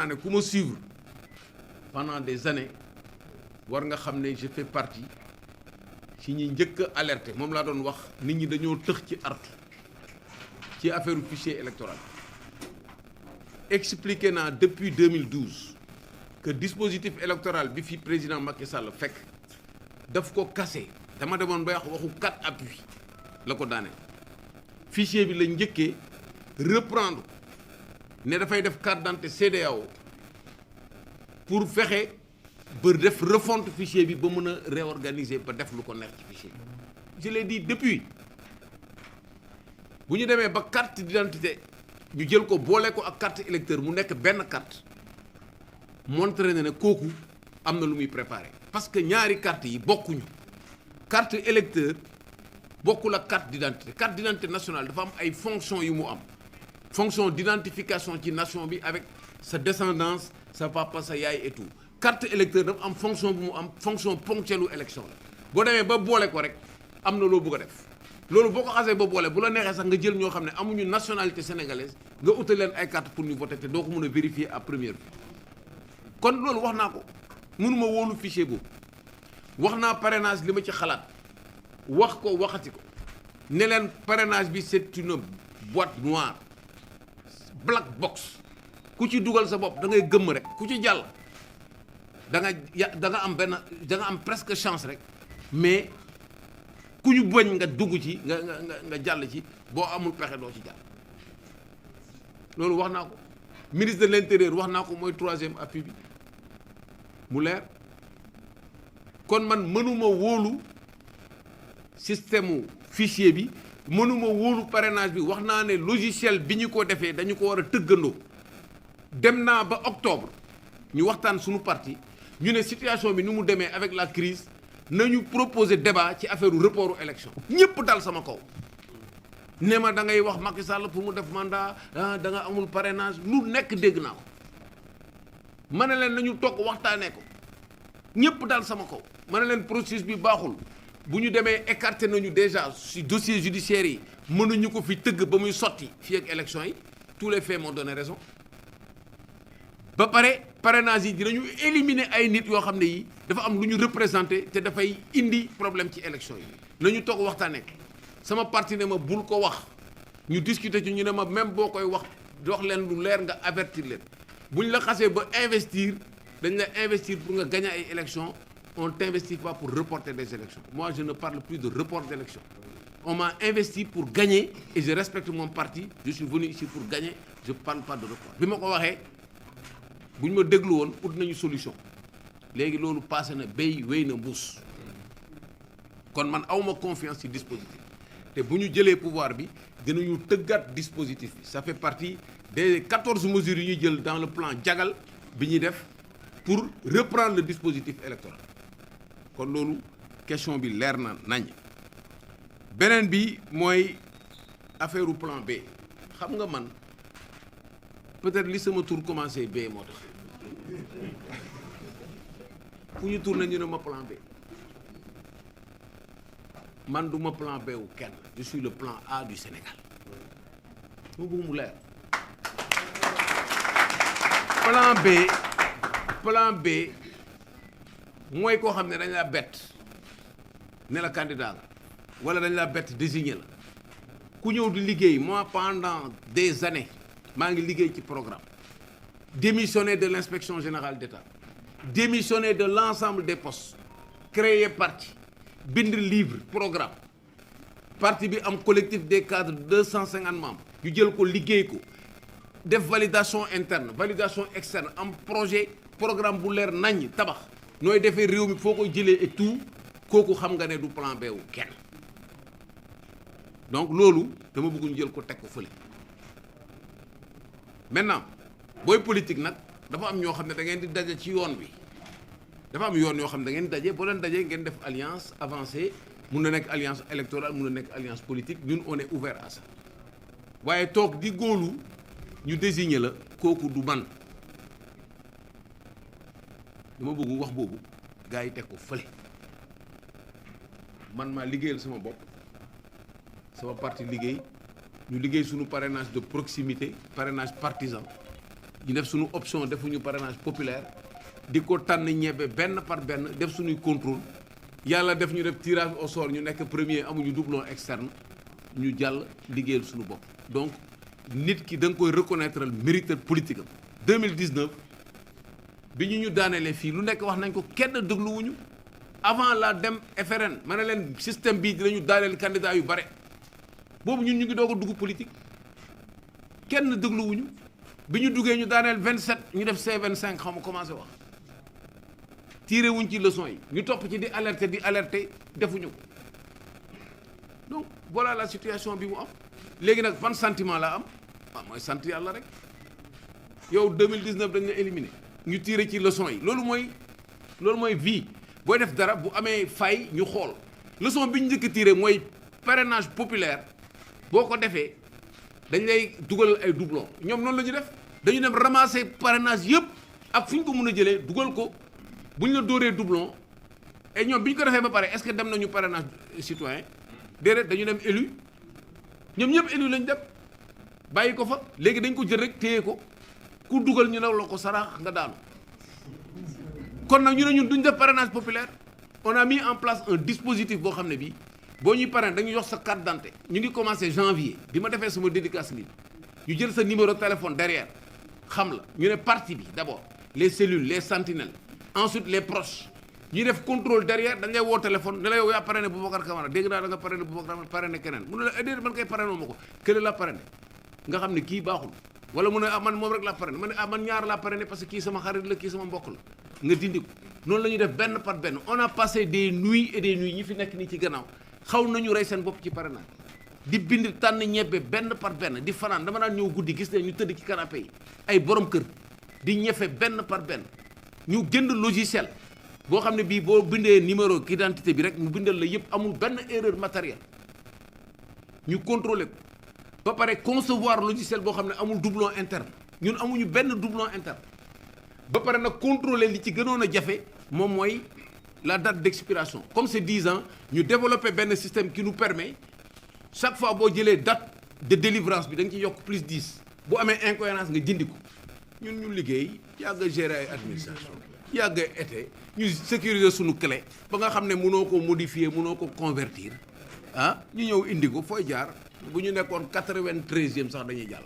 naa ne ku ma suivre pendant des années war nga xam ne je fais partie ci ñi njëkk a alerté moom laa doon wax nit ñi dañoo tëx ci artu ci affaire fichier électoral expliqué naa depuis 2012 que dispositif électoral bi fi président Macky Sall fekk daf ko cassé dama demoon ba wax waxu 4 appuis la ko daaneel fichier bi la njëkkee reprendre ne dafay def carte d'identité CEDEAO pour fexe ba def refonte fichier bi ba mën a réorganiser ba def lu ko neex ci fichier bi je l'ai dit depuis bu ñu demee ba carte d'identité ñu jël ko boole ko ak carte électeur mu nekk benn carte montré na ne kooku am na lu muy préparé parce que ñaari carte yi bokkuñu carte électeur bokkul ak carte d'identité nationale dafa am ay fonction yu mu am fonction d'identification ci nation bi avec sa descendance sa papa sa yaay et tout carte électeur dafa am fonction bu mu am fonction ponctuelle u élection la boo demee ba boole ko rek am na loo bëgg a def loolu boo ko xasee ba boole bu la neexee sax nga jël ñoo xam ne amuñu nationalité sénégalaise nga utal leen ay carte pour ñu voter te doo ko mën a vérifier à première vue kon loolu wax naa ko mënuma wóolu fichier boobu wax naa parrainage li ma ci xalaat wax ko waxati ko ne leen parrainage bi c'est une boîte noire black box ku ci dugal sa bopp da ngay gëmm rek ku ci jàll da nga am presque chance rek mais ku ñu bañ nga dugg ci nga jàll ci boo amul pexe doo ci jàll loolu wax naa ko ministre de l'intérieur wax naa ko mooy 3e appui bi mu leer kon man mënuma wóolu système fichier bi mënuma wóolu parrainage bi wax naa ne logiciel bi ñu ko defee dañu ko war a tëggandoo dem naa ba octobre ñu waxtaan suñu parti ñu ne situation bi ni mu demee avec la crise nañu proposer débat ci affaire reportu élection ñëpp dal sama kaw ne ma da ngay wax Macky Sall pour mu def mandat da nga amul parrainage lu nekk dégg naa ko ma ne leen nañu toog waxtaanee ko ñëpp dal sama kaw ma ne leen processus bi baaxul bu ñu demee écarté nañu déjà si dossier judiciaire yi mënuñu ko fi tëgg ba muy sotti fii ak élection yi tous les faits m'ont donné raison ba pare parrainage yi dinañu éliminer ay nit yoo xam ne yi dafa am lu ñu représenté te dafay indi problème ci élection yi nañu toog waxtaanee sama parti ne ma bul ko wax ñu discuter ci ñu ne ma même boo koy wax leen lu leer nga avertir leen bu ñu la xasee ba investir dañ la investir pour nga gagner ay élections on t'investit pas pour reporter des élections moi je ne parle plus de report d'élections on m'a investi pour gagner et je respecte mon parti je suis venu ici pour gagner je parle pas de report bi ma ko waxee bu ñu ma déglu woon ut nañu solution léegi loolu passé na béy wéy na mbuus kon man awma confiance ci dispositif te bu ñu jëlee pouvoir bi dinañu tëggaat dispositif bi ça fait partie des 14 mesures yu ñuy jël dans le plan jagal bi ñuy def pour reprendre le dispositif électoral kon loolu question bi leer na nañ beneen bi mooy affaire u plan B xam nga man peut-être li sama tour commencé B moo tax fu ñu tourné ñu ne ma plan B man du ma plan B wu kenn je suis le plan A du Sénégal mu bëgg mu leer plan B mooy koo xam ne dañ laa bett ne la candidat nga wala dañ laa bett désigné la ku ñëw di liggéey moi pendant des années maa ngi liggéey ci programme démissionné de l'inspection générale d'État démissionné de l'ensemble des postes créer parti bind livre programme parti bi am collectif des cadres 250 membres ñu jël ko liggéey ko def validation interne validation externe am projet programme bu leer naññ tabax nooy defee réew mi foo koy jëlee et tout kooku xam nga ne du plan B wu kenn donc loolu dama bëgg ñu jël ko teg ko fële maintenant booy politique nag dafa am ñoo xam ne da ngeen di daje ci yoon bi dafa am yoon yoo xam ne da ngeen di daje boo leen dajee ngeen def alliance avancée mun na nekk alliance électorale mun na nekk alliance politique ñun on est ouvert à ça waaye toog di góolu ñu désigner la kooku du man dama bëgg wax boobu gars yi teg ko fële man maa liggéeyal sama bopp sama parti liggéey ñu liggéey suñu parrainage de proximité parrainage partisan ñu def suñu option defuñu parrainage populaire di ko tànn ñebe benn par benn def suñuy contrôle yàlla def ñu def tirage au sort ñu nekk premier amuñu doublon externe ñu jàll liggéeyal suñu bopp. donc nit ki da nga koy reconnaître mérite politique am 2019 bi ñu daanelee fii lu nekk wax nañ ko kenn dégluwuñu avant la dem FRN ma ne leen système bii dinañu daaneel candidat yu bare boobu ñun ñu ngi doog a dugg politique kenn dégluwuñu bi ñu duggee ñu daaneel 27 ñu def C25 xam nga commencé wax tiré wuñ ci leçon yi ñu topp ci di alerter defuñu ko donc voilà la situation bi mu am léegi nag ban sentiment laa am waaw mooy sant yàlla rek yow 2019 dañ la éliminé ñu tiré ci leçon yi loolu mooy vie booy def dara bu amee fay ñu xool leçon bi ñu njëkk a tiré mooy parrainage populaire boo ko defee dañ lay dugal ay doublon ñoom noonu la ñu def dañu dem ramasser parrainage yëpp ak fu ñu ko mën a jëlee dugal ko bu ñu la dóoree doublon et ñoom bi ñu ko defee ba pare est-ce que dem nañu parrainage citoyen déedéet dañu dem élu ñoom ñëpp élu lañ dem bàyyi ko fa léegi dañ ko jël rek téye ko ku dugal ñu ne la ko saraax nga daanu kon nag ñu ne ñun duñ def parrainage populaire on a mis en place un dispositif boo xam ne bii boo ñuy parrain dañuy jox sa carte d'identité ñu ngi commencé janvier bi ma defee sama dédicace nii ñu jël sa numéro téléphone derrière xam la ñu ne parti bi d'abord les cellules les sentinelles ensuite les proches ñuy def contrôle derrière dañ lay woo téléphone ne la yow yaa parrainé Boubacar Camara dégg naa da nga parrainé Boubacar Camara parrainé keneen mu ne la déedéet man koy parrainé ma ko kële la parrainé nga xam ne kii baaxul wala mu ne ah man moom rek laa parrainé ma ne ah man ñaar laa parrainé parce que kii sama xarit la kii sama mbokk la nga dindi ko noonu la ñuy def benn par benn on a passé des nuits et des nuits ñi fi nekk nii ci gannaaw xaw nañu rey seen bopp ci parrainage di bind tànn ñebbe benn par benn di fanaan dama daan ñëw guddi gis ne ñu tëdd ci canapé yi ay borom kër di ñefe benn par benn ñu jënd logiciel boo xam ne bii boo bindee numéro d'identité bi rek mu bindal la yëpp amul benn erreur matérielle ñu contrôler ko ba pare concevoir logiciel boo xam ne amul doublon interne ñun amuñu benn doublon interne ba pare nag contrôler li ci gënoon a jafe moom mooy la date d'expiration comme c'est 10 ans ñu développer benn système qui nous permet chaque fois boo jëlee date de délivrance bi da nga ci yokk plus 10 bu amee incohérence nga jindi ko ñun ñu liggéey yàgg a gérer ay administration yàgg a été ñu sécuriser suñu clé ba nga xam ne mënoo ko modifier mënoo ko convertir ah ñu ñëw indi ko fooy jaar bu ñu nekkoon 93e sax dañuy jàll.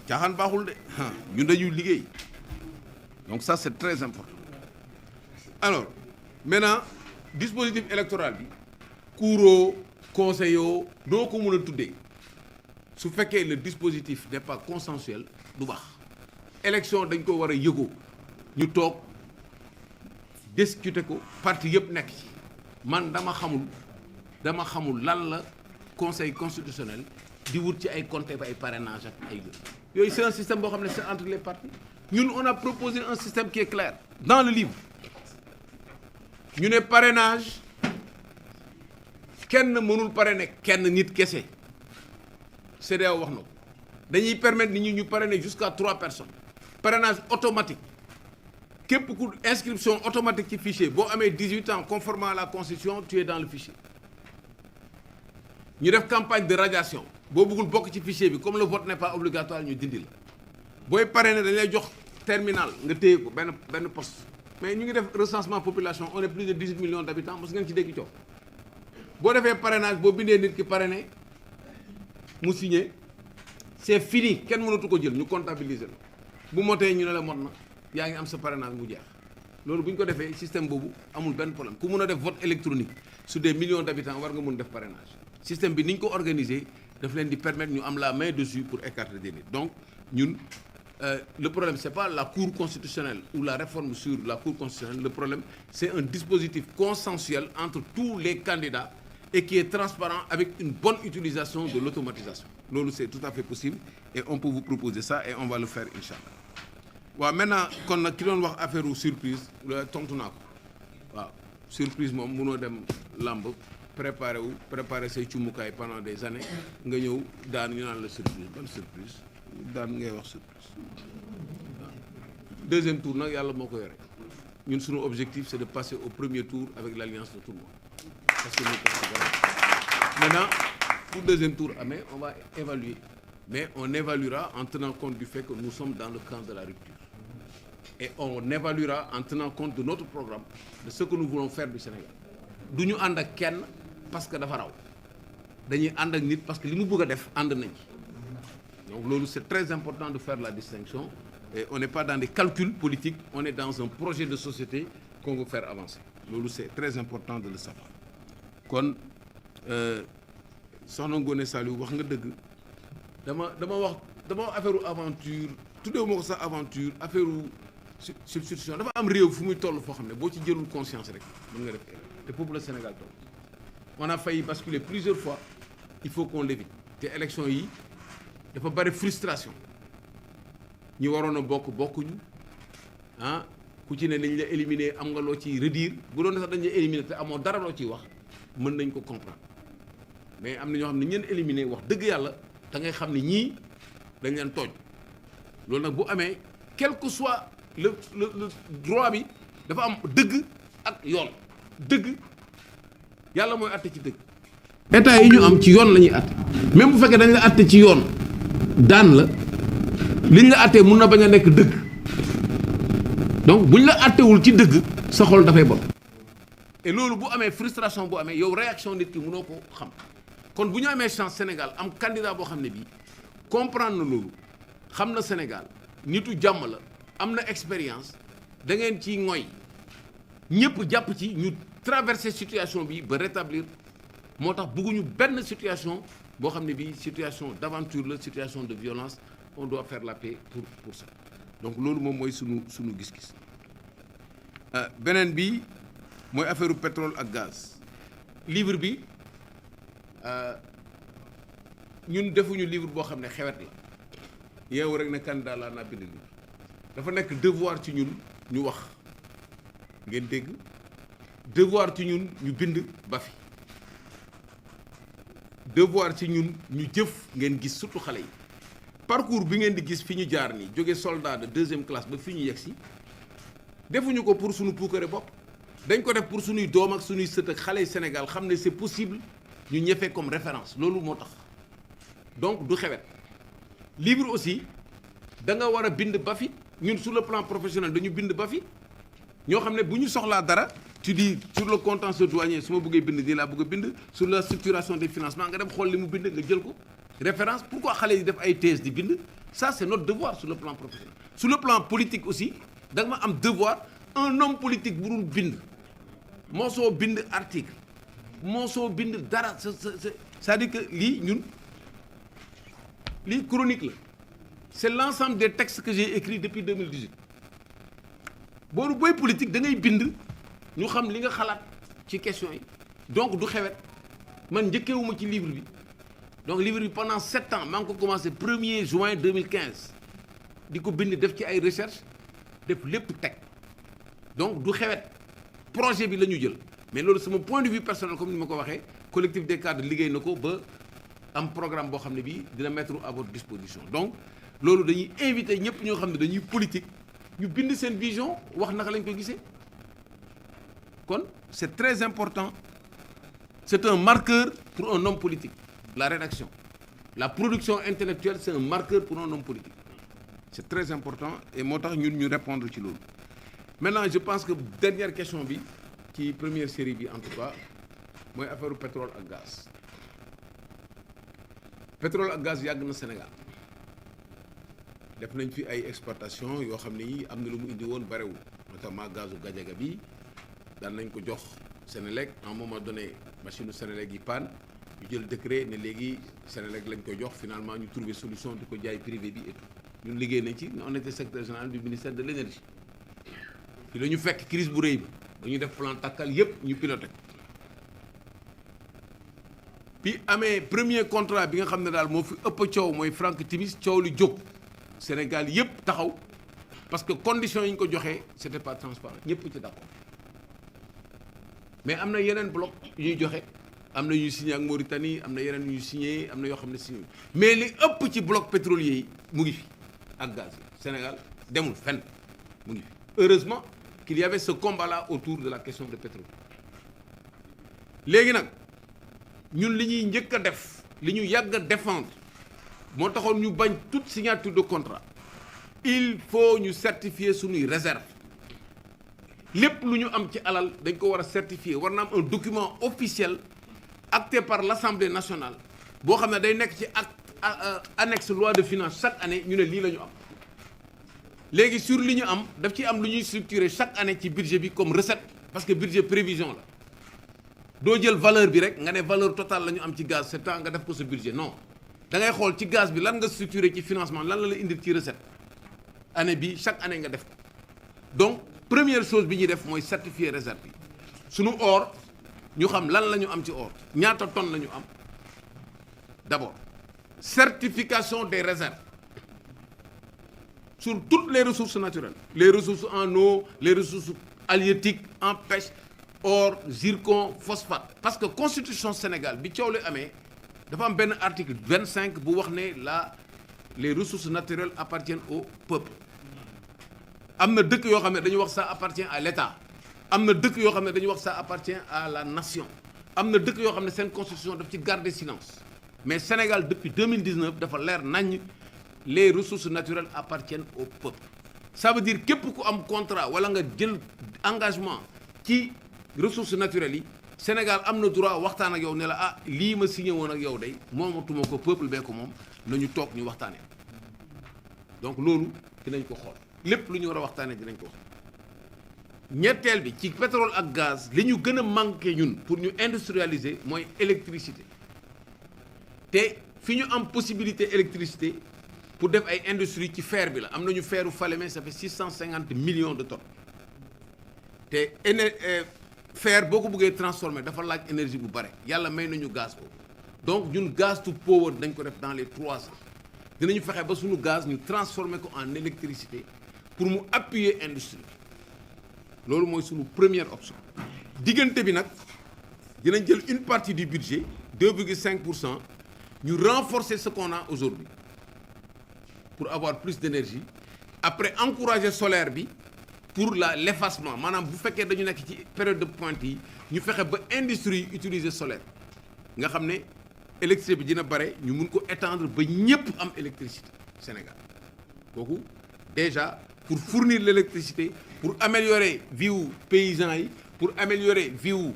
caaxaan baaxul de ñun dañuy liggéey donc ça c'est très important alors maintenant dispositif électoral bi kuuroo conseil yoo doo ko mën a tuddee su fekkee le dispositif n'est pas consensuel du baax élection dañ ko war a yëgoo ñu toog discuter ko parti yëpp nekk ci man dama xamul lan la conseil constitutionnel di wut ci ay compté ba ay parrainage ak ay yooyu c'est un système boo xam ne c'est entre les partis ñun on a proposé un système qui est clair dans le livre ñu ne parrainage kenn mënul parrainer kenn nit kese CEDEAO wax na ko dañuy permettre nit ñi ñu parrainer jusqu'à 3 personnes parrainage automatique képp ku inscription automatique ci fichier boo amee 18 ans conformément à la constitution tu es dans le fichier ñu def campagne de radiation boo bëggul bokk ci fichier bi comme le vote n'est pas obligatoire ñu dindi la booy parrainer dañ lay jox terminal nga téye ko benn poste mais ñu ngi def recensement population on est plus de 18 millions d'habitants mos ngeen ci dégg coow boo defee parrainage boo bindee nit ki parrainé mu signé c'est fini kenn mënatu ko jël ñu comptabiliser la bu motee ñu ne la mot na yaa ngi am sa parrainage mu jeex loolu bu ñu ko defee système boobu amul benn problème ku mun a def vote électronique sur des millions d'habitants war nga mun def parrainage système bi ni ñu ko organiser daf leen di permettre ñu am la main dessus pour écarter des nit donc ñun le problème c'est pas la cour constitutionnelle ou la réforme sur la cour constitutionnelle le problème c'est un dispositif consensuel entre tous les candidats et qui est transparent avec une bonne utilisation de l'automatisation loolu c'est tout à fait possible et on peut vous proposer ça et on va le faire inchallah waaw maintenant kon nag ki doon wax affaire u surprise tontu naa ko waaw surprise moom mënoo dem làmb préparer say cumukaay pendant des années nga ñëw daan ñu naan la surprise ban surprise daan ngay wax surprise waaw deuxième tour nag yàlla moo ko yore ñun suñu objectif c'est de passer au premier tour avec l'alliance de tout le monde parce que maintenant pour deuxième tour amee on va évaluer mais on évaluera en tenant compte du fait que nous sommes dans le camp de la rupture et on évaluera en tenant compte de notre programme de ce que nous voulons faire du Sénégal du ñu ànd ak kenn parce que dafa raw dañuy ànd ak nit parce que li mu bëgg a def ànd nañ ci donc loolu c'est très important de faire la distinction et on n'est pas dans des calculs politiques on est dans un projet de société qu'on veut faire avancer loolu c'est très important de le savoir kon soxna Ngoné Saliou wax nga dëgg dama wax affaire aventure tuddee moo ko sax aventure affaire substitution dafa am réew fu muy toll foo xam ne boo ci jëlul conscience rek mën nga def te foofu la Sénégal toll on a failli basculer plusieurs fois il faut qu'on l'évite te élection yi dafa bari frustration ñi waroon a bokkuñu ah ku ci ne nañ la éliminer am nga loo ciy redire bu doon sax dañ la éliminer te amoo dara loo ciy wax mën nañ ko comprendre mais am na ñoo xam ne ñeen éliminer wax dëgg yàlla da ngay xam ne ñii dañ leen tooñ loolu nag bu amee quel que soit le droit bi dafa am dëgg ak yoon dëgg yàlla mooy àtte ci dëgg. état yi ñu am ci yoon la ñuy àtte même bu fekkee dañ la àtte ci yoon daan la liñ la àttee mun na bañ a nekk dëgg donc buñ la àttewul ci dëgg sa xol dafay bon. et loolu bu amee frustration bu amee yow réaction nit ki mënoo ko xam kon bu ñu amee chance Sénégal am candidat boo xam ne bii comprendre na loolu xam na Sénégal nitu jàmm la am na expérience da ngeen ci ngoy ñëpp jàpp ci ñu traverser situation bi ba rétablir moo tax bëgguñu benn situation boo xam ne bii situation d'aventure la situation de violence on doit faire la paix pour ça donc loolu moom mooy sunu gis-gis beneen bi mooy affaire pétrole ak gaz livre bi ñun defuñu livre boo xam ne xewet la yeewu rek ne candidat laa naa bind livre dafa nekk devoir ci ñun ñu wax ngeen dégg devoir ci ñun ñu bind ba fi devoir ci ñun ñu jëf ngeen gis surtout xale yi parcours bi ngeen di gis fi ñu jaar nii jóge soldat de deuxième classe ba fi ñu yegg si defuñu ko pour suñu puukare bopp dañ ko def pour suñuy doom ak suñuy sët ak xale yi Sénégal xam ne c'est possible ñu ñëfee comme référence loolu moo tax donc du xewet livre aussi da nga war a bind ba fi ñun sur le plan professionnel dañu bind ba fi ñoo xam ne bu ñu soxlaa dara tu dis sur le contentieux douanier su ma bëggee bind nii laa bëgg a bind sur la structuration des financements nga dem xool li mu bind nga jël ko référence pourquoi xale yi def ay thèse di bind ça c'est notre devoir sur le plan professionnel sur le plan politique aussi da nga ma am devoir un homme politique bu dul bind moo soo bind article moo soo bind dara c'est-à-dire que lii ñun lii chronique la c'est l'ensemble des textes que j'ai écrits depuis 2018 booy politique da ngay bind ñu xam li nga xalaat ci question yi donc du xewet man njëkkeewuma ci livre bi donc livre bi pendant 7 ans maa ngi ko commencé 1er juin 2015 di ko bind def ci ay recherche def lépp teg donc du xewet projet bi la ñu jël mais loolu sama point de vue personnel comme ni ma ko waxee collectif des cadres liggéey na ko ba am programme boo xam ne bii dina mettre à votre disposition donc loolu dañuy invité ñëpp ñoo xam ne dañuy politique ñu bind seen vision wax naka lañ ko gisee kon c'est très important c'est un marqueur pour un homme politique la rédaction la production intellectuelle c'est un marqueur pour un homme politique c'est très important et moo tax ñun ñu répondre ci loolu maintenant je pense que dernière question bi ci première série bi en tout cas mooy affaire pétrole ak gaz pétrole ak gaz yàgg na Sénégal def nañ fi ay exploitation yoo xam ne yi am na lu mu indi woon barewul notamment gazu Gadiaga bi daan nañ ko jox Sénélec à un moment donné machine Sénélec yi panne ñu jël décret ne léegi Sénélec lañ koy jox finalement ñu trouver solution di ko jaay privé bi et tout ñun liggéey nañ ci on était secrétaire général du ministère de l'énergie fi la ñu fekk crise bu rëy bi dañuy def plan tàkkal yépp ñu piloté ko bi amee premier contrat bi nga xam ne daal moo fi ëpp coow mooy Frank Timis coow lu jóg Sénégal yépp taxaw parce que conditions yi ñu ko joxee c'était pas transparent ñëpp ci d'accord mais am na yeneen bloc yu ñuy joxe am na ñuy signé ak Mauritanie am na yeneen yu ñuy signé am na yoo xam ne signé mais li ëpp ci bloc pétrolier yi mu ngi fi ak gaz yi Sénégal demul fenn mu ngi fi heureusement qu'il y avait ce combat-là autour de la question de pétrole léegi nag ñun li ñuy njëkk a def li ñu yàgg a défendre moo taxoon ñu bañ toute signature de contrat il faut ñu certifier suñuy réserve lépp lu ñu am ci alal dañ ko war a certifier war na am un document officiel acté par l'Assemblée nationale boo xam ne day nekk ci annexe loi de finances chaque année ñu ne lii la ñu am léegi sur li ñu am daf ci am lu ñuy structurer chaque année ci budget bi comme recette parce que budget prévision la doo jël valeur bi rek nga ne valeur totale la ñu am ci gaz c'est temps nga def ko sa budget non da ngay xool ci gaz bi lan nga structurer ci financement lan la indil ci recette année bi chaque année nga def ko donc première chose bi ñuy def mooy certifier réserve bi suñu or ñu xam lan la ñu am ci or ñaata tonnes la ñu am d'abord certification des réserves sur toutes les ressources naturelles les ressources en eau les ressources halieutiques en pêche or zircon phosphate parce que constitution Sénégal bi coow li amee dafa am benn article 25 bu wax ne les ressources naturelles appartiennent au peuple am na dëkk yoo xam ne dañuy wax ça appartient à l'État am na dëkk yoo xam ne dañuy wax ça appartient à la nation am na dëkk yoo xam ne seen constitution daf ci garder silence mais Sénégal depuis 2019 dafa leer nañ les ressources naturelles appartiennent au peuple ça veut dire képp ku am contrat wala nga jël engagement ci ressources naturelles yi Sénégal am na droit waxtaan ak yow ne la lii ma signé woon ak yow day moomatuma ko peuple bee ko moom nañu toog ñu waxtaanee donc loolu dinañ ko xool lépp lu ñu war a waxtaanee dinañ ko xool ñetteel bi ci pétrole ak gaz li ñu gën a manqué ñun pour ñu industrialiser mooy électricité te fi ñu am possibilité électricité pour def ay industrie ci fer bi la am nañu feeru Falémé ça fait 650 millions de tonnes te fer boo ko bëggee transformer dafa laaj énergie bu bare yàlla may nañu gaz ko donc ñun gaz to power dañ ko def dans les 3 ans dinañu fexe ba suñu gaz ñu transformer ko en électricité pour mu appuyer industrie loolu mooy suñu première option diggante bi nag dinañ jël une partie du budget 2,5% ñu renforcer ce qu'on a aujourd'hui pour avoir plus d'énergie après encourager solaire bi pour l'effacement maanaam bu fekkee dañu nekk ci période de pointe yi ñu fexe ba industrie utiliser solaire nga xam ne électricité bi dina bare ñu mun ko étendre ba ñëpp am électricité Sénégal kooku déjà pour fournir l'électricité pour améliorer vie wu paysans yi pour améliorer vie wu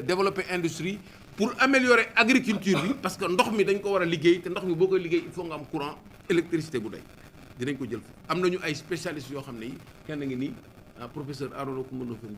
développer industrie pour améliorer agriculture bi parce que ndox mi dañ ko war a liggéey te ndox mi boo koy liggéey il faut nga am courant électricité bu doy dinañ ko jël fa am nañu ay spécialistes yoo xam ne yi kenn ngi nii professeur Arona Coumba Ndoffène